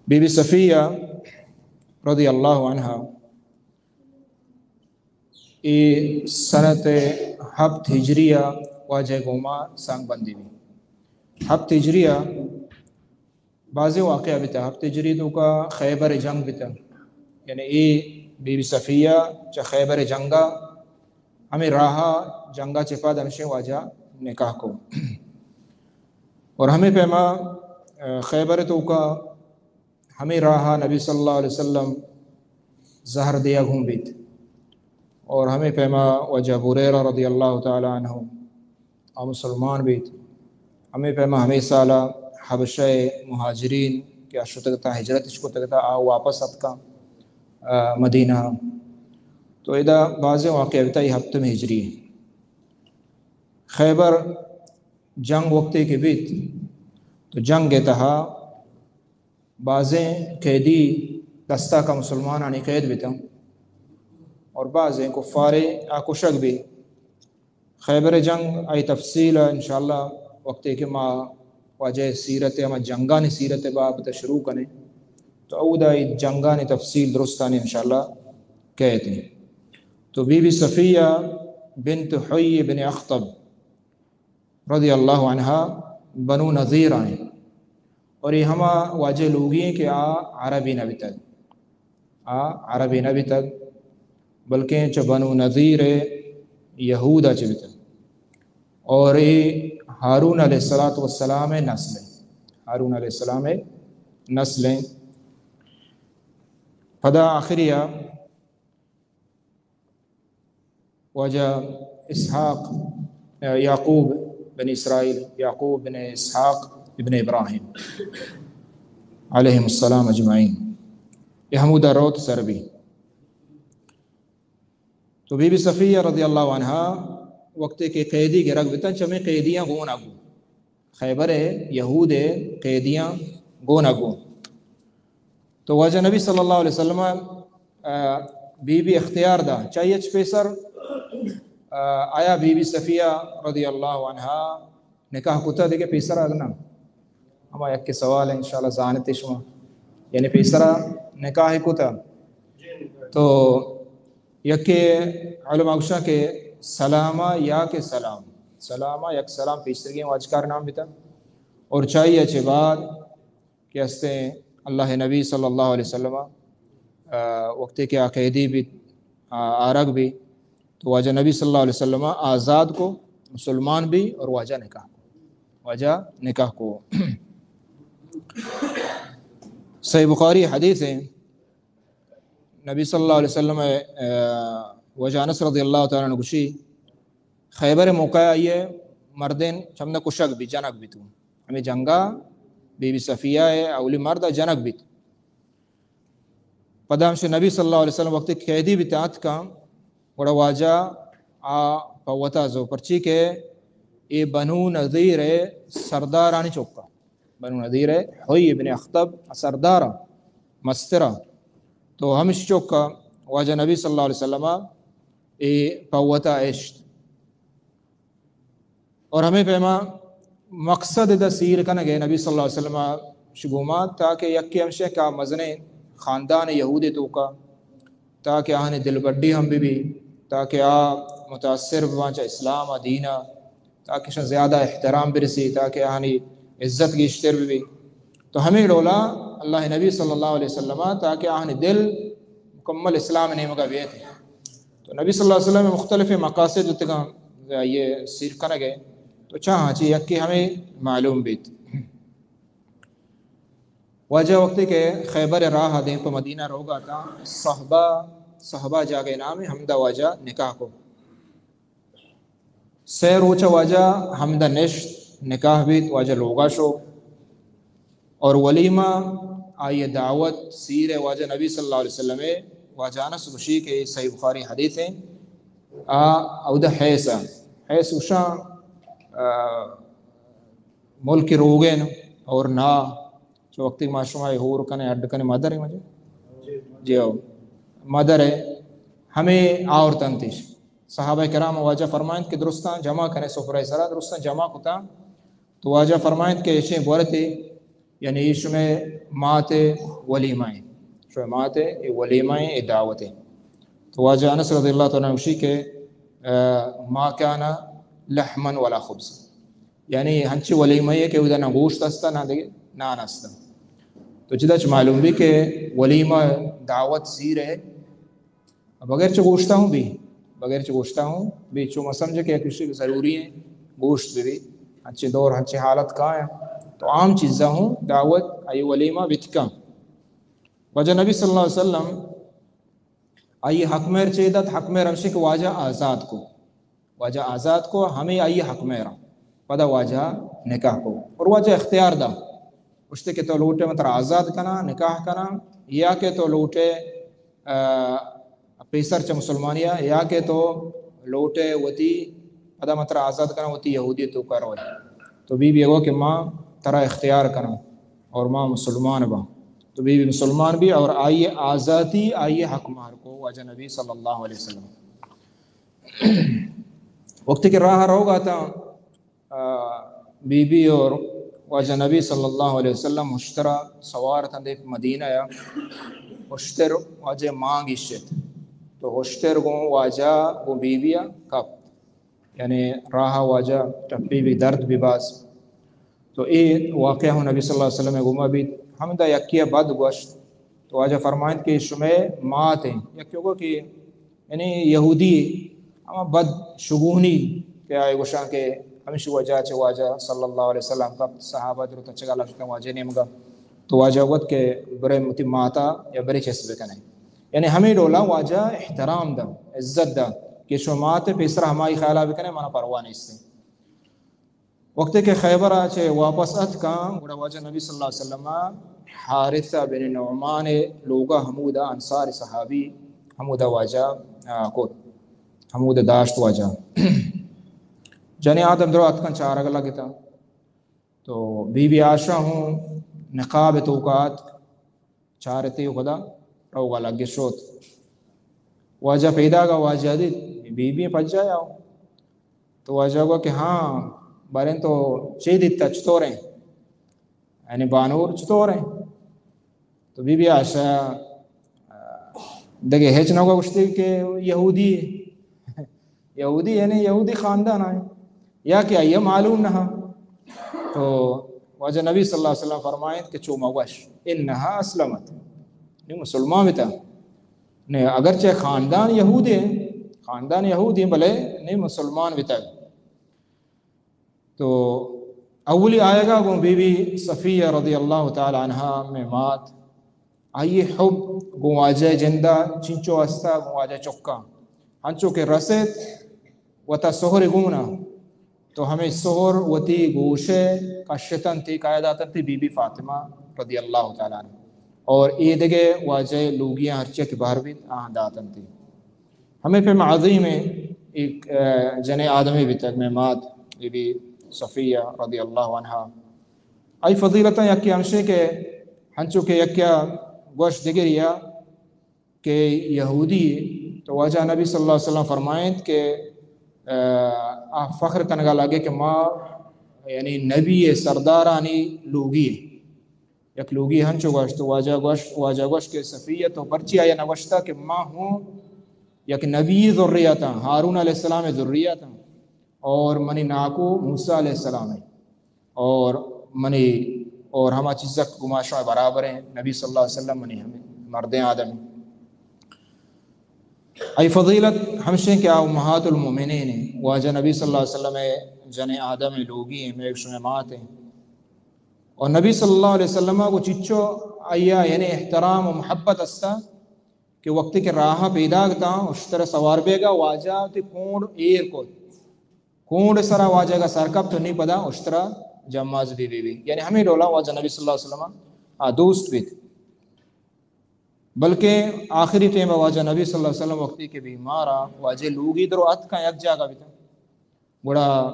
Be be Safia رضی اللہ عنہا اے سنت ہپت ہجری ءَ واجہ گوما سانگ بندی بی۔ ہپت ہجری ءَ بازیں واقعہ بیتا۔ ہپت ہجری توکا خیبر جنگ بیتا، یعنی اے بی بی صفیہ چہ خیبر جنگا ہمیں راہا جنگا چہ پد ہمشیں واجہ نکاح کو۔ اور ہمیں پیما، آ، خیبر توکا ہمیں راہا نبی صلی اللہ علیہ وسلم زہر دیگ ہوں بیت۔ اور ہمیں پیما واجہ ابو ہریرہ رضی اللہ تعالی عنہ آ مسلمان بیت۔ ہمیں پیما ہمیں سالا حبشہ مہاجرین کہ آ شتگتا، ہجرت اش کتگتا، آ واپس اتکا، آ، مدینہ۔ تو ادا بازیں واقعہ بیتا، یہ ہپتم ہجری۔ خیبر جنگ وقتے کہ بیت تو جنگ تہا بازیں قیدی دستا کا مسلمانانی قید بیتاں اور بازیں کفارے آ کشگ بی۔ خیبر جنگ آئی تفصیل انشاءاللہ وقتے کہ ما واجہ سیرت، ہما جنگانی سیرت باب تا شروع کنیں تو اودا ای جنگانی تفصیل درستانی انشاءاللہ کہتے ہیں۔ تو بی بی صفیہ بنت حیی بن اخطب رضی اللہ عنہا بنو نضیر آئیں۔ اور یہ ہما واجہ لوگی ہیں کہ آ عربی نہ بیتگ، آ عربی نہ بیتگ، بلکہ چہ بنو نضیر یہودا چہ بیتگ۔ اور یہ ہارون علیہ الصلوۃ والسلام نسل ہیں، ہارون علیہ السلام نسل ہیں۔ پدا آخری واجہ اسحاق، یعقوب بن اسرائیل، یعقوب بن اسحاق ابن ابراہیم علیہم السلام اجمعین، یہ ہمودا روت سر بی۔ تو بی بی صفیہ رضی اللہ عنہا وقتے کہ قیدی گرگ بتن، چمے قیدیاں گون اگو خیبر ء یہود ء قیدیاں گون ء گون۔ تو واجہ نبی صلی اللہ علیہ وسلم ء، آ، بی بی اختیار دا، چاہیے چ پیسر، آ، آیا بی بی صفیہ رضی اللہ عنہا نکاح کتا دگہ پیسر اگنا؟ ہما یک سوال ہے، انشاءاللہ زانتے شما، یعنی پیسرا نکاح کتا۔ تو یکے علماء گوشاں کہ سلاما یا کہ سلام، سلاما یک سلام پیسرگیں واجکار نام بیتا۔ اور چاہیے چہ بعد کہ ہستیں اللہ نبی صلی اللہ علیہ وسلم، آ، وقتے کہ آ قیدی بیت، آ، آرگ بی، تو واجہ نبی صلی اللہ علیہ وسلم آزاد کو، مسلمان بی اور واجہ نکاح کو، واجہ نکاح کو۔ صحیح بخاری حدیث ہے، نبی صلی اللہ علیہ وسلم ء، آ، واجہ انس رضی اللہ تعالی عنہ گوشی، خیبر موقع آئی ء مردین چمدا کشگ بی، جنگ بی تو۔ ہمیں جنگا بی بی صفیہ ء اولی مرد جنگ بیت۔ پدا ہمشہ نبی صلی اللہ علیہ وسلم وقتی قیدی بیت آتکاں، گڑا واجہ آ پہ وتا زو، پرچی کہ اے بنو نضیر ء سردارانی چکا۔ بنو نضیر ء حوی ابن اخطب سردار ء مستر ء۔ تو ہمش چک ء واجہ نبی صلی اللہ علیہ وسلم ء اے پہ وتا اشت۔ اور ہمیں پیما مقصد دا سیر کنگ ء نبی صلی اللہ علیہ وسلم ء شگوما، تاکہ یکے ہمشہ کہ آ مزنیں خاندان یہودی توکا، تاکہ آہانی دلبڈی ہم بہ بی، تاکہ آ متاثر بباں چہ اسلام ء دین ء، تاکہ اشاں زیادہ احترام برسی، تاکہ آہانی عزت گیشتر بہ بی۔ تو ہمیں ڈولا اللہ نبی صلی اللہ علیہ وسلم ء تاکہ آہانی دل مکمل اسلام نیمگا بیت۔ تو نبی صلی اللہ علیہ وسلم مختلف مقاصد اتگاں یہ سیر کنگ ء۔ تو چاہاں چی یکی ہمیں معلوم بیت۔ واجہ وقتی کہ خیبر راہ دیم پہ مدینہ روگا تا، صحبہ، صحبہ جاگہ نام ہے، ہمدا واجہ نکاح کو۔ سے روچ واجہ ہمدا نشت، نکاح بیت، واجہ لوگا شو۔ اور ولیمہ آئی دعوت سیر واجہ نبی صلی اللہ علیہ وسلم ہے، واجہ انس گوشی کہ صحیح بخاری حدیث ہے۔ آ، اودا حیث، حیث گوشاں، آ، ملک روگن اور نا چہ وقتی ما شما اے ہور کنے، اڈ کنے، مدر ہے مجھے؟ جی ہو۔ مدر ہے۔ ہمیں آورتنتش۔ صحابہ کرام واجہ فرمائنت کہ درستاں جمع کنے سفرہ سرا، درستاں جمع کتا۔ تو واجہ فرمائنت کہ اشیں بورتے یعنی اے شمئے مات ءِ ولیمہ ایں، شمئے مات ءِ اے ولیمہ ایں، اے دعوت ایں۔ تو واجہ انس رضی اللہ تعالیٰ عنہ گوشی کہ، آ، ما کان لحما ولا خبز، یعنی ہنچی ولیمہ اے کہ اودا نہ گوشت است، نہ دگہ نان است۔ تو چدا چہ معلوم بی کہ ولیمہ، دعوت، سیر اے، بغیر چہ گوشتا ہوں بی، بغیر چہ گوشتا ہوں بی، چو ما سمجھے کہ یک چیزے کہ ضروری ایں، گوشت بی بی، ہنچیں دور، ہنچیں حالت کایاں، تو عام چیزا ہوں دعوت، آئی ولیمہ بیت کن۔ واجہ نبی صلی اللہ علیہ وسلم آئی حق مہر چے دات؟ حق مہر ہمشی کہ واجہ آزاد کو، واجہ آزاد کو، ہمے آئی حق مہر ایں۔ پدا واجہ نکاح کو اور واجہ اختیار دا، گوشتے کہ تو لوٹے من ترا آزاد کناں، نکاح کناں، یا کہ تو لوٹے، آ، پیسر چہ مسلمانیا، یا کہ تو لوٹے وتی، پدا من ترا آزاد کناں، وتی یہودی توکا روئے۔ تو بی بی گو کہ ما ترا اختیار کناں اور ما مسلمان باں۔ تو بی بی مسلمان بی اور آئی آزادی، آئی حق مہر کو واجہ نبی صلی اللہ علیہ وسلم۔ وقتی کہ راہ روگا اتاں، آ، بی بی اور واجہ نبی صلی اللہ علیہ وسلم ہشترا سوار اتاں دے مدینہ یا، ہشتر واجہ مانگ ایشت، تو ہشتر گوں واجہ گوں بی بی کپت، یعنی راہ واجہ ٹپی بی، درد بی باز۔ تو اے واقعہ ہوں نبی صلی اللہ علیہ وسلم گوما بیت۔ ہمدا یکیا بد گوشت، تو واجہ فرمائنت کہ شمئے مات ایں۔ یکے گو کہ یعنی یہودی، ہما بد شگونی کہ آئی گوشاں کہ ہمشی وجہ چہ واجہ صلی اللہ علیہ وسلم کپت، صحابہ درو تچگا لگتاں واجہ نیمگا۔ تو واجہ گوت کہ برے وتی ماتا یا برے چست بکنے۔ یعنی ہمے ڈولا واجہ احترام دا، عزت دا کہ شما مات پیسرا ہمائی خیالا بکنے، منا پرواہ نیستیں۔ وقتے کہ خیبر ءَ چہ واپس اتکاں، گڑا واجہ نبی صلی اللہ علیہ وسلم ءَ حارثہ بن نعمان ءِ لوگ ءَ، ہمودا انصار صحابی، ہمودا واجہ، آ، کت، ہمودا داشت واجہ۔ جنیں آدم درو اتکاں، چارگ لگتاں۔ تو بی بی عائشہ ہوں نقاب ءِ توکا اتک۔ چارتی و پدا روگا لگت، شوت۔ واجہ پیداگا، واجہ دیت، بی بی پجایا۔ تو واجہ گو کہ ہاں، باریں تو چے دیتا، چطوریں؟ یعنی بانور چطوریں؟ تو بی بی عائشہ دگہ ہچ نہ گوشتی کہ یہودی یہودی، یعنی یہودی خاندان آئیں، یا کہ آئی معلوم نہ۔ تو واجہ نبی صلی اللہ علیہ وسلم فرمائیں کہ چو مگوش، انہا اسلمت، نی مسلمان بیتا۔ نی، اگرچہ خاندان یہودی، خاندان یہودی، بلے نی مسلمان بیتا۔ تو اولی آیگا گوں بی بی صفیہ رضی اللہ تعالی عنہا، مئے مات، آئی حب گوں واجہ جندا چنچو ہستا، گوں واجہ چکا ہنچو کہ رسیت وتا سہر گونا، تو ہمے سہر وتی گوشے کشتنتی، کایا داتنتی بی بی فاطمہ رضی اللہ تعالی عنہ، اور اے دگہ واجہ لوگیاں ہرچی کہ بہر بیت آہاں داتنتی۔ ہمے پیم عظیمیں ایک، آ، جنیں آدمے بیتگ، مئے مات بی بی صفیہ رضی اللہ عنہا۔ آئی فضیلتاں یکے ہمشیں کہ ہنچو کہ یکیا گوش دگریا کہ یہودی، تو واجہ نبی صلی اللہ علیہ وسلم فرمائیں کہ، آ، آ فخر کنگا لگے کہ ما، یعنی نبی سردارانی لوگی۔ یک لوگی ہنچو گوشت، واجہ گوشت، واجہ گوشت کہ صفیہ تو پرچی آیا نہ گوشتا کہ ما ہوں یک نبی ذریتاں، ہارون علیہ السلام ذریتاں، اور منی ناکو موسیٰ علیہ السلام ہے، اور منی، اور ہما چیزک گماشا برابر ہیں، نبی صلی اللہ علیہ وسلم منی ہمیں مردیں آدم ہیں۔ ای فضیلت ہمشیں کہ آ امہات المؤمنین ہیں، واجہ نبی صلی اللہ علیہ وسلم جن آدم لوگی ہیں، میں شمع مات ہیں۔ اور نبی صلی اللہ علیہ وسلم کو چچو آیا یعنی احترام و محبت استا کہ وقتی کہ راہ پیداگ تاں، اشتر سوار بیگا واجہ تی کونڈ ایر کو، کونڈ سرا واجہ کا سر کپ تو نی پدا اشترا جماز بی بی بی۔ یعنی ہمیں ڈولا واجہ نبی صلی اللہ علیہ وسلم آ دوست بیت۔ بلکہ آخری ٹائم واجہ نبی صلی اللہ علیہ وسلم وقتی کہ بیمارا، واجہ لوگی درو اتکا یک جاگہ بیتا۔ گڑا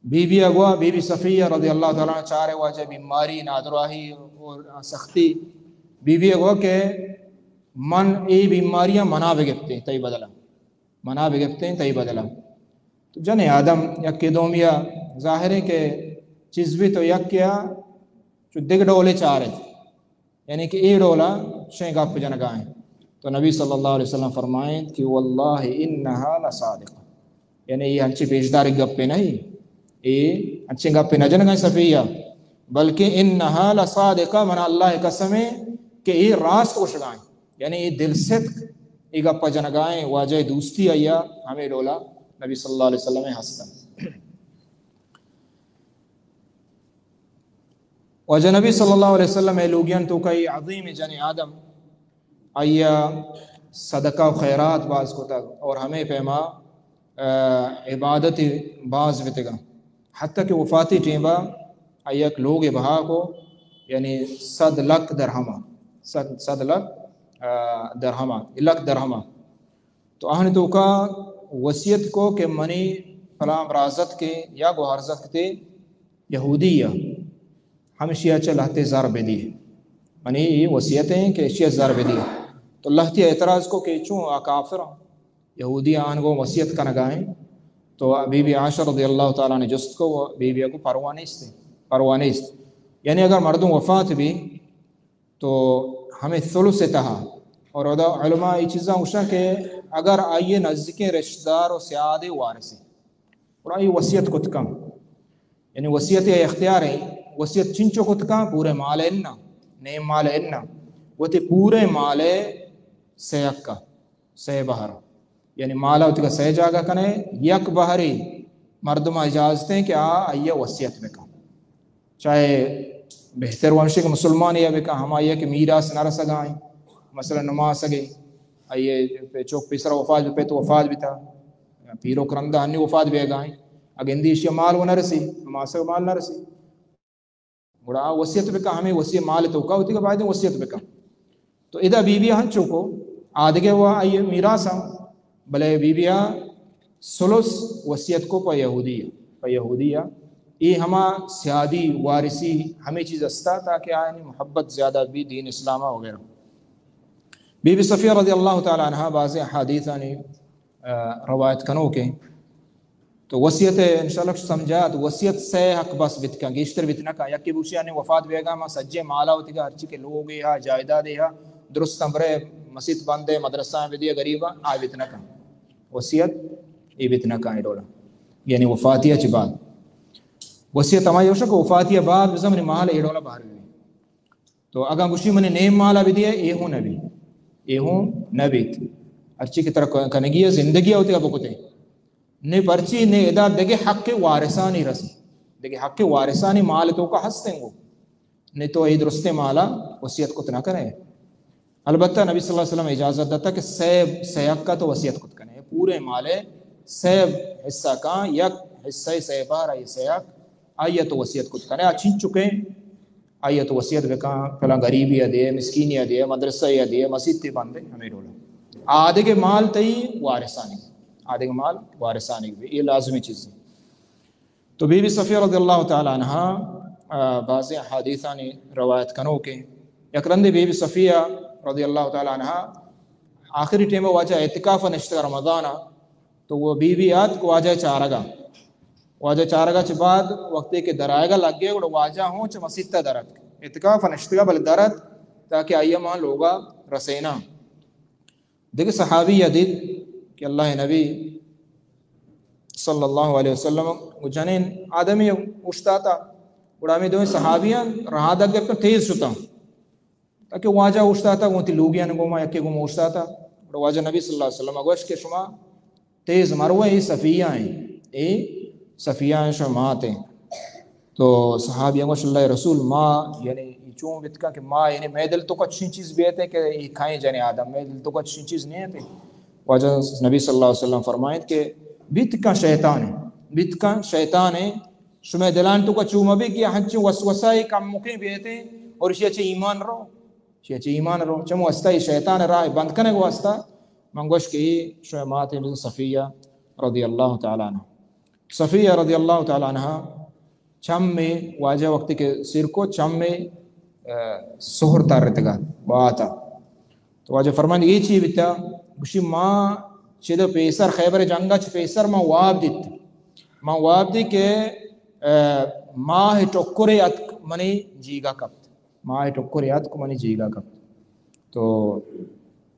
بی بی اگوا، بی بی صفیہ رضی اللہ تعالی عنہ چارے واجہ بیماری، نادراہی اور سختی۔ بی بی اگوا کہ من اے بیماریاں منا بگپتے تئی بدلا، منا بگپتے تئی بدلا۔ تو جن آدم یکے دومیا ظاہر ہے کہ چیز بھی تو یکیا تو دگہ ڈولے چارت، یعنی کہ اے ڈولا شیں گپ جنگا ایں۔ تو نبی صلی اللہ علیہ وسلم فرمائیں کہ واللہ انہا لصادقہ، یعنی اے انچیں پیشدار گپے نہیں، اے انچیں گپے نہ جنگا ایں صفیہ، بلکہ انہا لصادقہ، من اللہ قسم ہے کہ اے راست گوشگا ایں، یعنی اے دل صدق اے گپا جنگا ایں، واجہ دوستی آیا ہمیں ڈولا نبی صلی اللہ علیہ وسلم ہستن۔ واجہ نبی صلی اللہ علیہ وسلم اے لوگیان توکا اے عظیم جن آدم، آیا صدقہ و خیرات باز کتگ اور ہمیں پیما، آ، عبادت باز بتگا۔ حتیٰ کہ وفاتی ٹیمبا آیا یک لوگ بہا کو، یعنی صد لکھ درہما، صد، صد لکھ، آ، درہما، لکھ درہما۔ تو آہانی توکا وصیت کو کہ منی پلان برازتکے یا گوہارزتکتے یہودی ء، ہمشی ء چہ لہتے زر بدی۔ منی اے وصیت ایں کہ اشی ء زر بدی۔ تو لہتی اعتراض کو کہ چون آ کافر آں، یہودی آن گوں وصیت کنگا ایں۔ تو بی بی عائشہ رضی اللہ تعالی عنہ جست کو، بی بی کو پرواہ نیست، پرواہ نیست۔ یعنی اگر مردم وفات بی تو ہمیں ثلث تہا، اور ادا علماء اے چیزاں گوشاں کہ اگر آئیے نزدیکیں رشتہ دار و سیاد وارث ہیں، اور آئی وصیت کت کن، یعنی وصیت اے اختیار ہے، وصیت چنچو کت کن، پورے مال اننا، نیم مال اننا، وتی پورے مال سیکا، سئے بہر۔ یعنی مالا وتیگا سئے جاگہ کنے، یک بہرے مردما اجازت ایں کہ آ آئیا وصیت بکن۔ چاہے بہتر وانشے کہ مسلمان یا بکن، ہمائی کہ میراث نہ رسگا ایں، مثلاً نماسگے، آئیے چوک پیسر وفات بی، پت وفات بیتا، پیرو کرندہ ہنی وفات بیگا ایں، اگہ اندی اشیا مال و نہ رسی، نماسگ مال نہ رسی۔ گڑا آ وصیت بکن، ہمیں وصیت مال توکا وتیگا باید وصیت بکن۔ تو ادا بی بی ہنچو کو، آدگہ و آئی میراث ہم، بلے بی بی ثلث وصیت کو پہ یہودی، پہ یہودی۔ اے ہما سیادی وارثی ہمیں چیز استا تاکہ آیانی محبت زیادہ بی دین اسلام وغیرہ۔ بی بی صفیہ رضی اللہ تعالی عنہا بعض احادیثانی آ، روایت کنوکیں۔ تو وصیت انشاءاللہ سمجھا، تو وصیت سئے حق بس بیت کن، گیشتر بیت نہ کن۔ یکے بوشی آنے وفات بیگا ما سجے مالا وتیگا ہرچی کہ لوگے ہا، جائیدادے ہا، درست امرے مسیت بندے، مدرسہ بدیے غریبا، آ بیت نہ کن۔ وصیت اے بیت نہ کن، اے ڈولا۔ یعنی وفاتی چہ بعد۔ وصیت ہمائی ہوشک وفاتی بعد بزمن مال اے ڈولا باہر بی۔ تو اگاں گوشی منی نیم مالا بدیئے، اے ہوں نبی، اے ہوں نبیت۔ ہرچی کہ ترا کنگی ہے، زندگی ہے، وتی بکتے۔ نے پرچی، نے ادا دگہ حق وارثانی رسی، دگہ حق وارثانی مال توکا ہستیں گو۔ نے تو اے درستیں مالا وصیت کت نہ کنے۔ البتہ نبی صلی اللہ علیہ وسلم اجازت داتا کہ سئے، سئے حقا تو وصیت کت کنے۔ پورے مالے سئے حصہ کاں، یک حصہ سئے بار آئی سئے حق، آئی تو وصیت کت کنے۔ آ چنچکیں آئی تو وصیت بکاں، پلاں غریبی ء دے، مسکینی ء دے، مدرسہ ء دے، مسیت ء بندے، ہمیں ڈولا۔ آدگہ مال تئی وارثانی، آدگہ مال وارثانی بی، یہ لازمی چیز ہے۔ تو بی بی صفیہ رضی اللہ تعالی عنہا، آ، بعض حدیثانی روایت کنوکیں۔ یک رندے بی بی صفیہ رضی اللہ تعالی عنہا آخری ٹیم واجہ اعتکاف نشتگ رمضان ء، تو وہ بی بی آتک واجہ چارگا۔ واجہ چارگا چہ بعد وقتی کہ درائگا لگے، گڑا واجہ ہوں چہ مسیت ء درت۔ اعتکاف نشتگا بلے درت تاکہ آئی ما لوگا رسینا۔ دگہ صحابی ء دید کہ اللہ نبی صلی اللہ علیہ وسلم گو جنین آدمی اوشتاتا، گڑا ہمیں دوئیں صحابیاں رہا دگ گپتن تیز شتاں۔ تاکہ واجہ اوشتاتا گوں وتی لوگیان گوما یکے گوما اوشتاتا۔ گڑا واجہ نبی صلی اللہ علیہ وسلم گوش کہ شما تیز مروے، اے صفیہ ہیں، اے صفیہ ہیں، شما مات ہیں۔ تو صحابیاں گوش، اللہ رسول، ما یعنی چون بتکا کہ ما یعنی مئے دل تو کچھ چیز بیتے کہ اے کھائیں جنے آدم، مئے دل تو کچھ چیز نہیں تے۔ واجہ نبی صلی اللہ علیہ وسلم فرمائیت کہ بیت کن شیطان ہے، بیت کن شیطان ہے، شمئے دلان تو کا چو مبی کہ ہنچیں وسوسہ ء کمکیں بیتیں اور اشی ء چہ ایمان رو، اشی ء چہ ایمان رو۔ چمو واسطہ اے شیطان ء راہ بند کنگ واسطہ من گوش کہ اے شمئے مات بزن صفیہ رضی اللہ تعالی عنہ۔ صفیہ رضی اللہ تعالی عنہ چم میں واجہ وقتی کہ سر کو چم میں، آ، سہر ترتگا باتا۔ تو واجہ فرمائیں، اے چی بیتا؟ گوشی، ما چد پیسر، خیبر جنگا چہ پیسر ما واب دیت۔ ما واب دی کہ، ماہ ٹکرے اتک منی جیگا کپت، ماہ ٹکرے اتک منی جیگا کپت۔ تو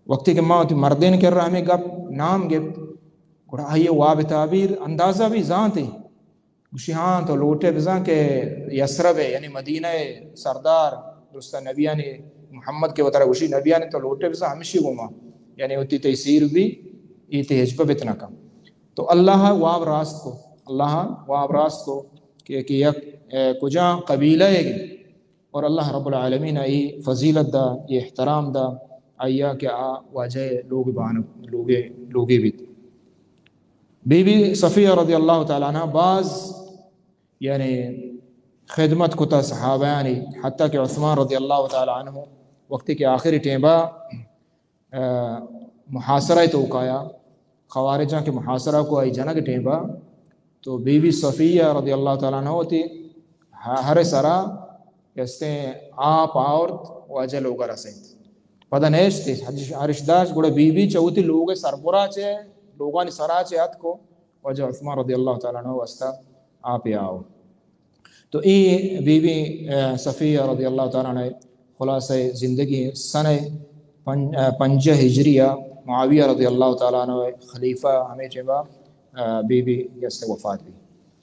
وقتی کہ ما وتی مردین کرا ہمیں گپ نام گپت، گڑا آئی واب تعبیر اندازہ بھی زانتے۔ گوشی، ہاں، تو لوٹے بزاں کہ یثرب ءِ، یعنی مدینہ ءِ سردار، درستاں نبیانی، محمد کہ وترا گوشی نبیانی، تو لوٹے بزاں ہمشی گوما، یعنی وتی تئی سیر بھی، اے تئی ہچ پہ بت نہ کن۔ تو اللہ واب راست کو، اللہ واب راست کو کہ، کہ یک، اے، کجا قبیلہ ہے، اور اللہ رب العالمین ءَ اے فضیلت دا، اے احترام دا آئی ءَ کہ آ واجہ لوگ بان، لوگے، لوگے بیت۔ بی بی صفیہ رضی اللہ تعالی عنہ باز، یعنی، خدمت کتا صحابیانی، حتیٰ کہ عثمان رضی اللہ تعالی عنہ وقتی کہ آخری ٹیمبا، آ، محاصرہ توکایا، خوارجاں کہ محاصرہ کو آئی جنگ ٹیمبا، تو بی بی صفیہ رضی اللہ تعالی عنہ وتی ہر سرا استیں آپ آورت، واجہ لوگا رسینت۔ پدا نیشت، ہرش داشت، گڑا بی بی چہ وتی لوگ سربرا چہ، لوگانی سرا چہ اتکو، واجہ عثمان رضی اللہ تعالی عنہ واسطہ آپ آورت۔ تو اے بی بی، آ، صفیہ رضی اللہ تعالی عنہ خلاصہ زندگی سنہ پن-، آ، پنجہ ہجری ءَ معاویہ رضی اللہ تعالی عنہ خلیفہ ہمیں ٹیمبا، آ، بی بی گستے وفات بی۔